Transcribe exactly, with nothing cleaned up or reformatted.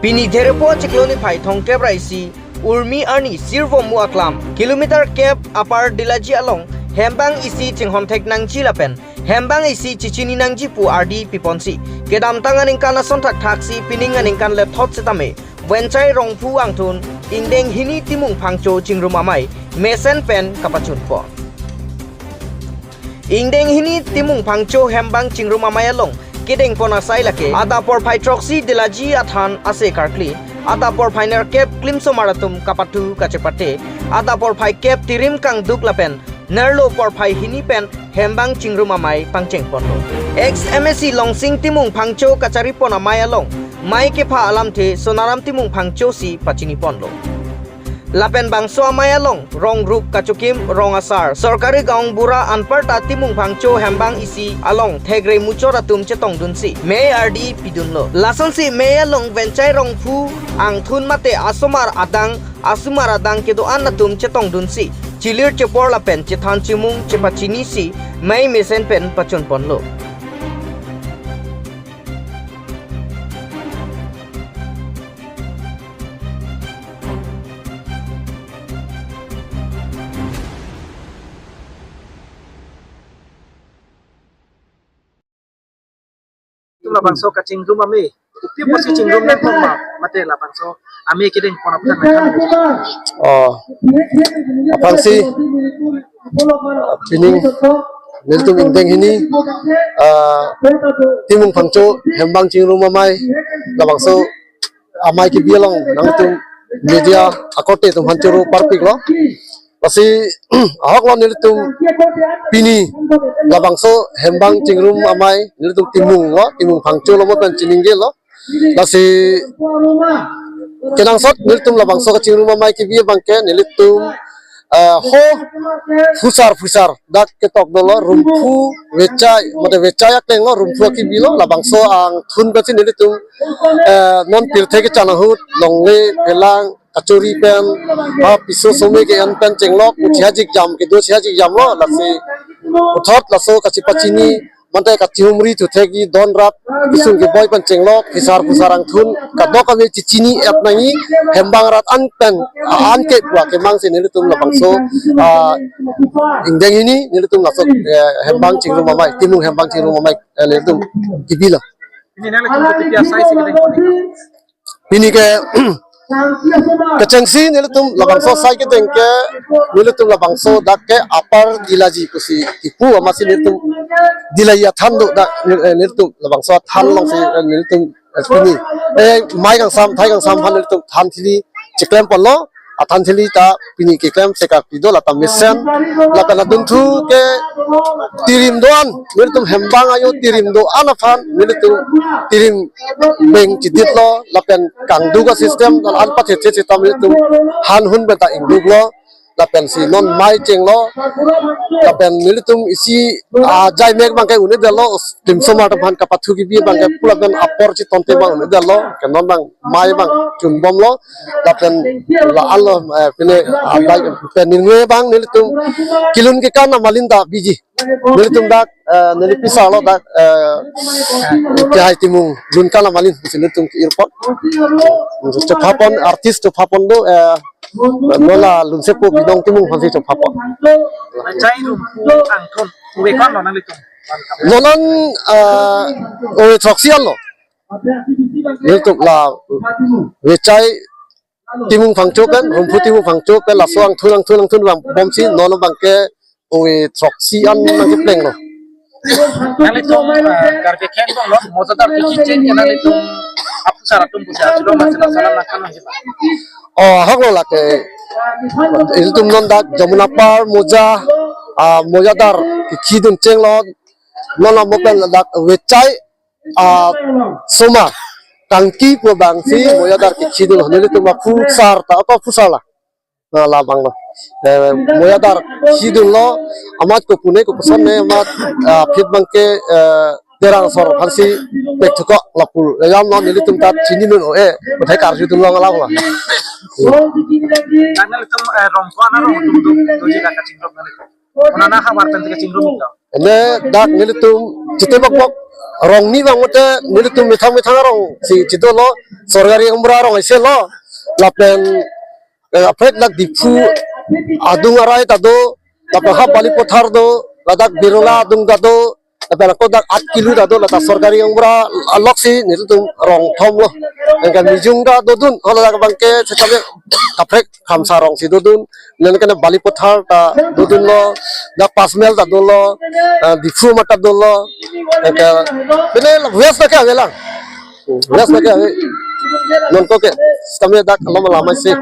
Pini Dherepho chiklo niphai thomkep ra isi Urmi arni Sirvomu aklam kilometer kep Upper Dilaji along hembang isi chinghon thek nangji lapen hembang isi chichini nangji pu ardi piponsi kedamtang aningkan ason thakthaksi pining aningkan lethot setame Venchai Rongphu angthun ingdeng hini Timung Phangcho Chingrum Amei mesen pen kapachunpon. Ingdeng hini Timung Phangcho hembang Chingrum Amei along kedengpon asai lake adap porphai throksi Dilaji athan ase karkli, adap porphai nerkep klimsomar atum kapathu kachepate, adap porphai kep tirim kangduk lapen nerlo porphai hini pen hembang Chingrum Amei pangchengponlo. Ex M A C Longsing Timung Phangcho kacharipon amei along mei kepha alamthe Sonaram Timung Phangcho si pachiniponlo. Lapen bangso amei along rong rup kachokim rong asar sorkari gaonbura anparta Timung Phangcho hembang isi along thekre muchot atum chetongdunsi mei ardi pidunlo. Lasonsi mei along Venchai Rongphu angthun mate asomar adang asomar adang kedo-an atum chetongdunsi chilir chepor lapen chethan chimung chepachinisi mei mesen pen pachunponlo. Itum labangso kachingrum amei, kopi pusi chingrum nangkok ma, mate labangso amei kedengpon aphan nangkok? Oh, aphrangsi, ah, pining nelitum ingdeng hini, ah, Timung Phangcho hembang Chingrum Amei, labangso amei kebi along nangtum media akorte atum aphan choro parpiklo. Lasi ahoklo nelitum pini labangso hembang Chingrum Amei nelitum Timung lo, Timung Phangcho lo mo pen chiningjelo. Lasi kenangsot nelitum labangso kachingrum amei kebi abangke nelitum, eh, ho phusar phusar dak ketok dolo, Rumphu, Vechai, mate Vechai akleng lo, Rumphu akebi lo, labangso angthun pensi nelitum, eh, non pirthe kechan ahut longle, phelang, kachori pen, ha piso some ke-en pen chenglok, uthi ajik jam kedo si ajik jamlo, lasi puthot laso kachepachini mate kachihumri thuthekji don rat kesung keboi pen chenglok, phisar phusar angthun kadokave chechini-et nangji, hembang rat an pen, ah, anke pu akemang si nelitum labangso, ah, ingdeng hini nelitum laso, eh, hembang Chingrum Amei, Timung hembang Chingrum amei, eh, nelitum kebilo. Pini nanglitum kopi asai si kedengpon? Pini ke kechengsi nelitum labangso asai kedeng ke nelitum labangso dak ke Upper Dilaji pusi kipu amatsi nelitum Dilaji athan do dak, eh, nelitum labangso athan alongsi, eh, nelitum, eh, pini, eh, mei kangsam, thai kangsam aphan nelitum than thili chiklemponlo. Athan thili ta pini keklem sekak pido lata mesen, lata ladunthu ke tirim do-an, nelitum hembang ajo tirim do-an aphan nelitum tirim beng chiditlo, lapen kangduk asystem, la-an pathethe seta nelitum han hun beta ingduklo, lapensi non mei chenglo, lapen nelitum isi, ah, jaimek abangke un-edetlo, klimsomar atum aphan kapathu kebi abangke pu lapen apor chitonte abang un-edetlo, ke non abang mei abang chunbomlo, lapen la-an lo, eh, pine, ah, bai, pen ningnue abang nelitum kelun kekan amalin ta biji. Nelitum dak, eh, neli pisarlo dak, eh, kehai Timung lun kan amalin pusi nelitum ke-irpon. Chophapon artist chophapon do, eh, non la lunsepo Binong Timung aphansi chophapon. Vechai Rumphu angthun ove ko-an lo nanglitum? Non an, eh, ove throksi an lo. Nelitum la Vechai Timung Phangcho pen, Rumphu Timung Phangcho pen, laso angthun angthun angthun vangbomsi non abangke ove throksi an nangkeplenglo. Nanglitum, eh, Karbi akhei angbong lo, mojadar kekhi cheng ke nanglitum aphusar atum pusi achilo, masi laso alam nangthan nangji? Oh, ahoklo lake. Ilitum non dak Jamunapar moja, ah, mojadar kekhi dun chenglo. Non amo pen dak Vechai, ah, somar kangki pu abangsi mojadar kekhi dunlo, nelitum aphusar ta, ato aphusar la. Na labanglo. Eh, mojadar kekhi dunlo, amat kopune kopuson ne, amat, ah, aphi abangke, eh, Terang asor aphansi pekthukok lapu. Ejam non nelitum ta chini nun o-e, kothai karju dunlo ngalanglo. Nanglitum, eh, rong ko-an arong atum do, doji dak kachingrum nanglitum? Konat ahavar pen kachingrum iklo? Ene dak nelitum chite bokbok Rong ni bang mate nelitum methang methang arong si chedolo, sorkari gaonbura arong isi lo, lapen eh, aphrang dak Diphu adung arai ta do, lapen ha Balipathar do, ladak Birola adung ta do, lapen ako dak Atkelu ta do, ladak sorkari gaonbura alok si nelitum rong thom lo. Anke Mijung ta dodun, haladak abangke setame kaprek Kramsa arong si dodun, anke Balipathar ta dodun lo, dak Pasmel ta dolo, eh, Diphu amat ta dolo, anke pine West ta ke avelang. West ta ke ave. Non ko ke, setame dak lom lama si.